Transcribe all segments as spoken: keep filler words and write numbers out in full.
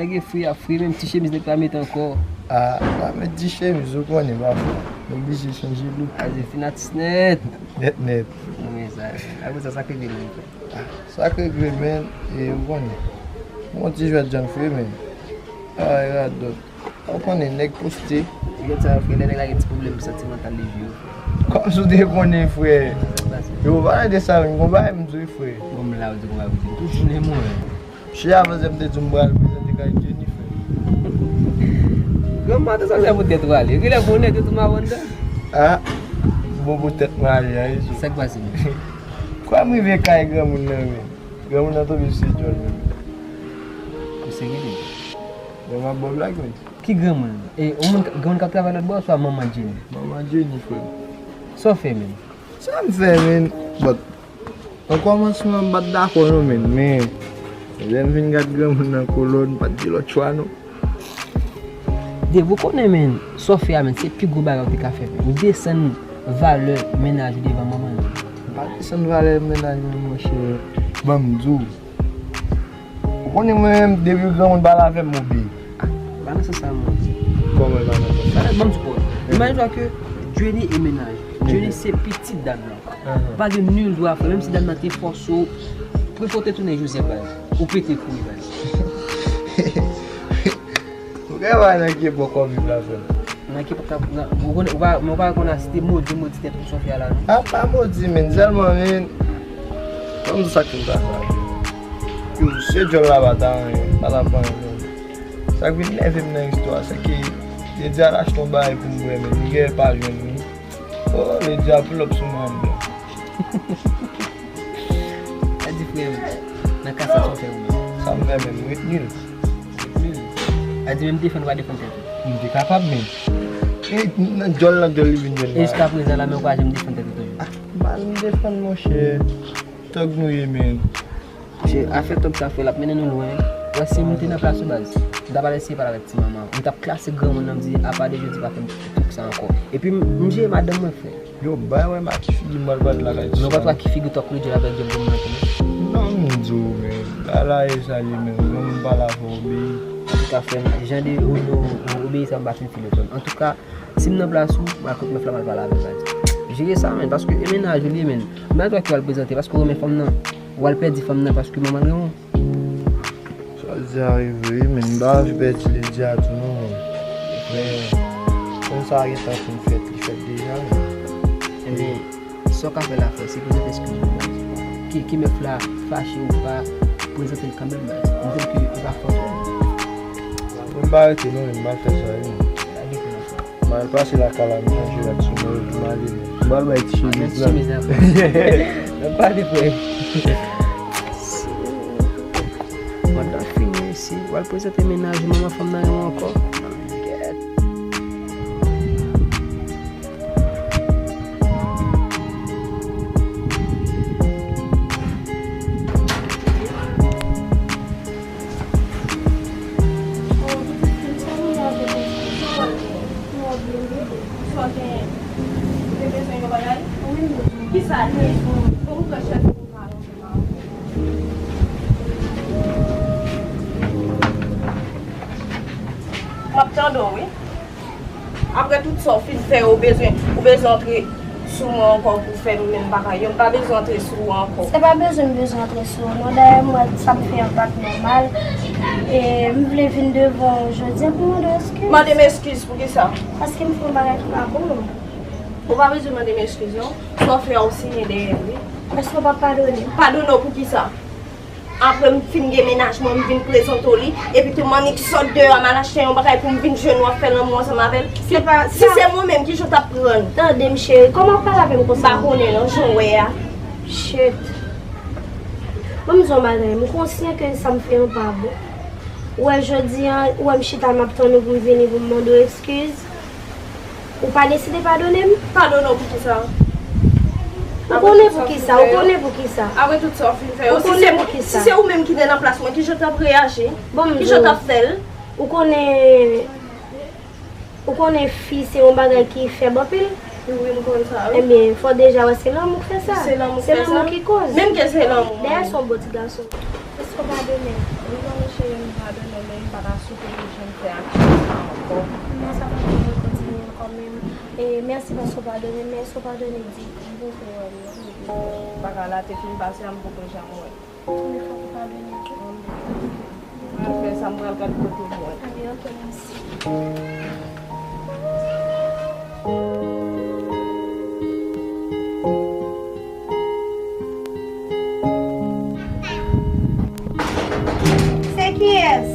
Gen fri ap fri, menm ti chemiz nèg pa mete ankò. A, pa met ti chemiz, ou konnen pafwa. M oblije chanje look. A, se fin atis nèt. Nèt, nèt. Mwen sa. Apre sa, sa k regle menm, frè? A, sa k regle menm, e ou konnen. Bon ti jwèt John Free menm. A, e radòt. Ou konnen nèg poste. Gèt sa, frè, lè nèg la gen ti pwoblèm santimantal li jwe yo, frè. Kòmsi w te konnen, frè. Sa k pase? Yo, pa de sa, yon bagay m di w, frè. Bon, m la, ou di konba pou di. Tout jounen mwen. Chè avan m te di m pral prezante kay Jennifer. Granmoun sa fè pou tèt ou ale. Genlè pou nèg yo tou mawon dan. A, bon pou tèt mwen ale a, wi. Sa k pase? Kwa m rive kay granmoun nan, men. Granmoun nan tonbe sou djòl, men. Ou serye, nèg? Bon, m ap ba w blag, men. Ki granmoun? E, yon moun, granmoun k ap travay lòt bò, oswa manman Jenny? Manman Jenny, frè. Sa w fè, men? Sa m fè, men? But, nan kòmansman, m pa t dakò non, men, men, lè m vin gad granmoun nan kolòn, m pa t gen lòt chwa non. Dev, ou konnen, men, sa w fè a, men, se pi gwo bagay ou te ka fè, men. Ou desann valè mennaj ou devan manman l. M pa desann valè mennaj mwen, monchè. Ban m di w. Ou konnen mwen menm, depi granmoun pale avè m, m obeyi. A, pa nan sans sa, mwen. Kòman pa nan sans sa? Ban m di w, imajine ke Jenny e mennaj. Jenny se pitit dam nan. Ou pa gen nil dwa fè, menm si dam nan te fòse w, pou w te tounen Joseph, baz. Ou pete kouri, baz. Ou gen wè nan ki epòk w ap viv la, frè m. Nan ki epòk, nan, ou konnen, ou pa, men ou pa konn a site modi, modi tèt ou sa w fè a la, non? A, pa modi, men, sèlman, men, ban m di sa k fin pase a. Yo, se djòl la pa ta anyen, pa ta pa anyen, men. Sa k vin nève m nan istwa a, se ke Lady al achte yon bagay pou m bwè, men, li genlè pa jwenn li. Oh, Lady a pull up sou mwen anndan. Sa di frè m, nan ka sa, sa w fè ou menm? Sa m fè menm, m ret nil. Nil. A di menm defann ou pa defann tèt ou? M te kapab, men. E, nan djòl, nan djòl li vin jwenn mwen. E jiskaprezan la, men ou pa janm defann tèt ou toujou? A, m pa janm defann, monchè. Tòg nou ye, men. Monchè, afè tòg sa, frè, l ap mennen nou lwen. Wè, si m te nan plas ou, baz, m ta pral eseye pale avèk ti manman. M t ap klase granmoun nan, m di, apa de jodi, pa fè m tòg sa ankò. Epi, m, m jere madanm mwen, frè. Yo, bay wè m a ki figi m pral pale lakay ti sa. Men w pa t wè ki figi tòg li jwenn avèk jèn granmoun nan tou, non? Non, m di w, men, bagay la e sa li menm. Granmoun pale avè w, obeyi. Antouka, frè m, jan de ou, ou, ou obeyi sa, m pa fin file, frè m. Antouka, si m nan plas ou, m al kot mèf la, m al pale avè l, baz. Jere sa, men, paske e mennaj ou li ye, men. Mennaj ou a ki w al prezante, paske w renmen fanm nan. W al pèdi fanm nan paske manman l renmen w. Sa w di a wi vre, men m pa anvi pèdi Lydia tou non, men konsa gentan fin fèt, li fèt deja, men. Ebyen, sa w ka fè la, frè, se prezante eskiz ou, baz. Ke, ke mèf la fache ou pa, prezante l kanmenm, baz. M konn ke e pa fòt ou. Mwen m pa rete non, men m pa fè sa, wi. Lage fè nan sa. M al pase lakay la, m chanje rad sou mwen, epi m ale, men. M al bay ti chemiz la. Chemiz la. Nan pale, frè. Pandan fini isi, w al prezante mennaj ou, manman fanm nan renmen w ankò. Gèt. Kisa li? Bon, ou pran chèf ou pa lonje ma. M ap tande w, wi. Apre tout sa w fin fè, ou bezwen, ou bezwen antre sou mwen ankò pou fè m menm bagay yo. M pa bezwen antre sou ou ankò. Se pa bezwen m bezwen antre sou ou non. Dayè, m wè sa m fè an pa t nòmal. E m vle vin devan w jodi a pou mande w eskiz. Mande m eskiz pou kisa? Paske m fè yon bagay ki pa bon. Ou pa bezwen mande m eskiz non. Sa w fè a, ou siyen dèyè l, wi. Èske w p ap padone m? Padone w pou kisa? Apre m fin gen mennaj mwen, m vin prezante w li, epi tou m annik sot deyò a, m al achte yon bagay pou m vin jwenn ou ap fè lanmou ansanm avè l. Si, si se mwen menm, kijan w t ap pran l? Tande m cheri, kòman w pale avè m konsa? M pa konnen non, jan w wè a. Shit. Ban m di w yon bagay, m konsyan ke sa m fè an pa bon. Ou wè jodi a, ou wè m chita m ap tann ou pou m vini pou m mande w eskiz. Ou pa deside padone m? Padone w pou kisa? Ou konnen pou kisa, ou konnen pou kisa. Apre tout sa w fin fè yo, si se mwen, si se ou menm ki te nan plas mwen, kijan w t ap reyaji? Bon, m di w. Kijan w t ap fè l? Ou konnen, ou konnen fi se yon bagay ki fèb anpil. Wi, m konn sa, wi. Ebyen, fò deja wè se lanmou k fè sa. Se lanmou k fè sa. Se lanmou ki koz. Menm ke se lanmou. Dayè, se yon bon ti gason. Èske w padone m? Wi, mwen, monchè. M padone w, men m pa ta swete pou w janm fè aksyon sa ankò. Non, sa pa grave, kontinye l kanmenm. E mèsi paske w padone m, men si w padone, di m pou w wè m nan. Bagay la te fin pase a, m poko janm wè l. Men fòk ou padone m tou. Mwen pral fè sa, m pral gad kote mwen. Anben, ok, mèsi. Se kiyès?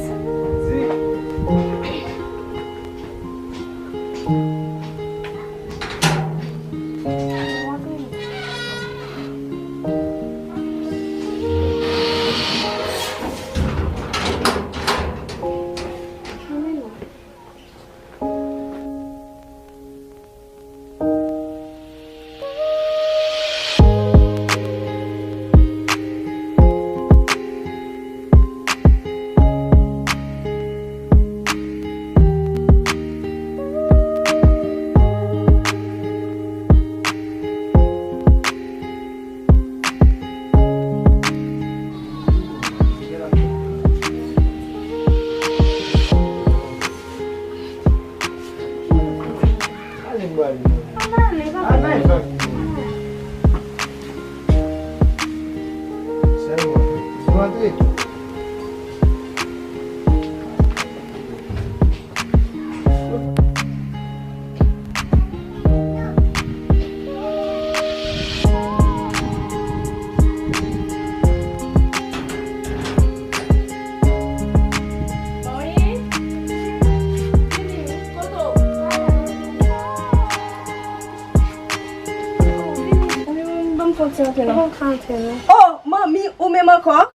Ale, m prale, non. Ann ale, papa. Ann ale, papa. Sèlman, nou antre. Ban m fè yon ti antre la. Ou pa ka antre, non. Oh, manmi, ou menm ankò?